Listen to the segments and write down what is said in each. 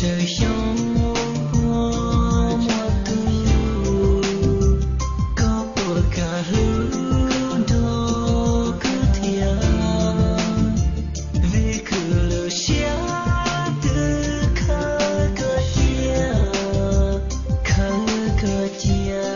Tsawg xyoo ua muaj tug, koj puas kam hlub nrog kuv thiab? Vim kuv lub siab twb khawb koj cia, khawb koj cia.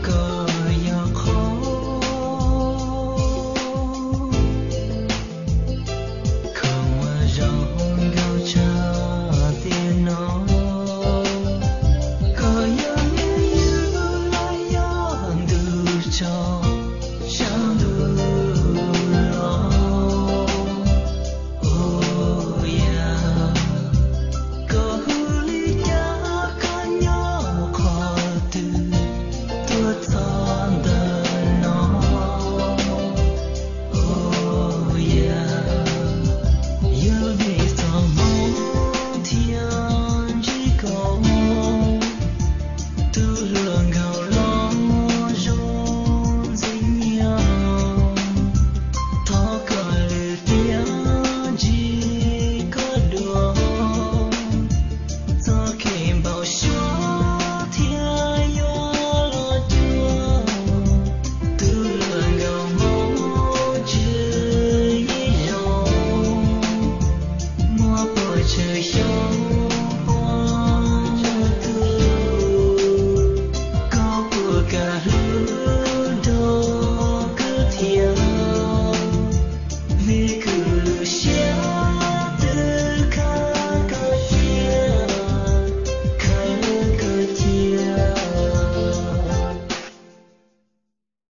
Koj yog qhov kho muaj zoo nkauj tshaj tiaj no. Koj yog me yus los yog ntu tso, sab ntuj los. Ua yam, koj hu li cas, koj nyob qhov twg, tuaj txog ntawm no. Ua yam, yog vim txoj hmoo thiaj ntsib koj, tus hluas nkauj los zoo ntxim nyiam. Thov koj lwm tiam ntsib koj dua, txoj kev npau suav thiaj yuav los cuag. Tus hluas nkauj hmoob tswv yim zoo, muaj pua tsawg xyoo ua muaj tug, koj puas kam hlub